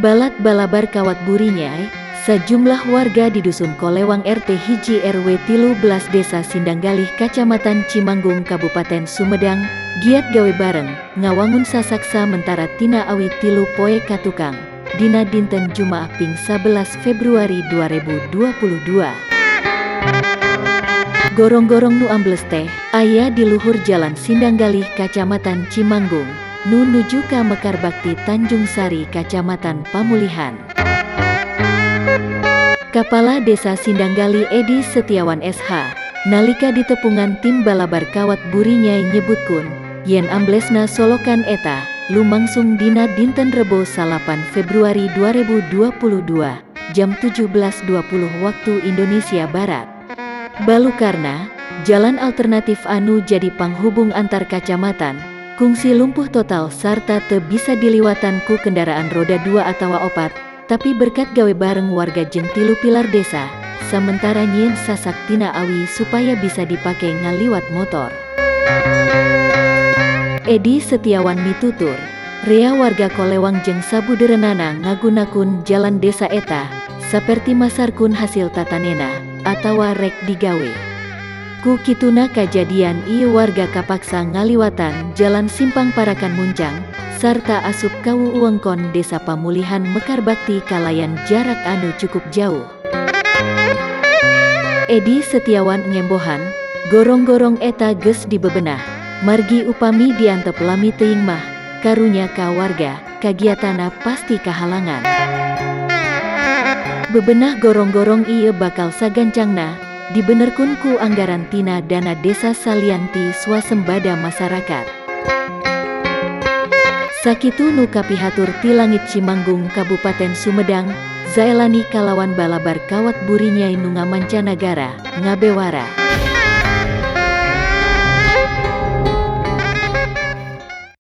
Balat balabar kawat burinyai, sajumlah warga di Dusun Kolewang RT 1 RW 13 Desa Sindanggalih Kacamatan Cimanggung Kabupaten Sumedang, giat gawe bareng, ngawangun sasak samentara tina awi 3 poe katukang, dina dinten Jumaah ping 11 Februari 2022. Gorong-gorong nu ambles teh, aya di luhur Jalan Sindanggalih Kacamatan Cimanggung, nu nuju ka Mekar Bakti Tanjung Sari Kacamatan Pamulihan. Kepala Desa Sindanggalih Edi Setiawan SH, nalika ditepungan tim Balabar Kawat Burinyai nyebutkeun, yen amblesna solokan eta, lumangsung dina dinten Rebo 9 Februari 2022, jam 17.20 waktu Indonesia Barat. Balukarna, jalan alternatif anu jadi panghubung antar kacamatan, kungsi lumpuh total sarta teu bisa diliwatan ku kendaraan roda 2 atawa 4, tapi berkat gawe bareng warga jeung 3 pilar desa, sementara nyieun sasak tina awi supaya bisa dipake ngaliwat motor. Edi Setiawan mitutur, rea warga Kolewang jeung sabudereunana ngagunakeun jalan desa eta, saperti masarkeun hasil tatanena, atawa rek digawe. Ku kituna kajadian ieu warga kapaksa ngaliwatan jalan simpang Parakan Muncang, sarta asup ka wewengkon Desa Pamulihan Mekar Bakti kalayan jarak anu cukup jauh. Edi Setiawan ngembohan, gorong-gorong eta geus dibebenah, margi upami diantep lami teuing mah, karunya ka warga, kagiatana pasti kahalangan. Bebenah gorong-gorong ieu bakal sagancangna, dibenerkeun ku anggaran tina dana desa salian ti swasembada masyarakat. Sakitu nu kapihatur ti langit Cimanggung Kabupaten Sumedang, Zaelani kalawan balabar kawat burinyai nu ngamancanagara, ngabewara.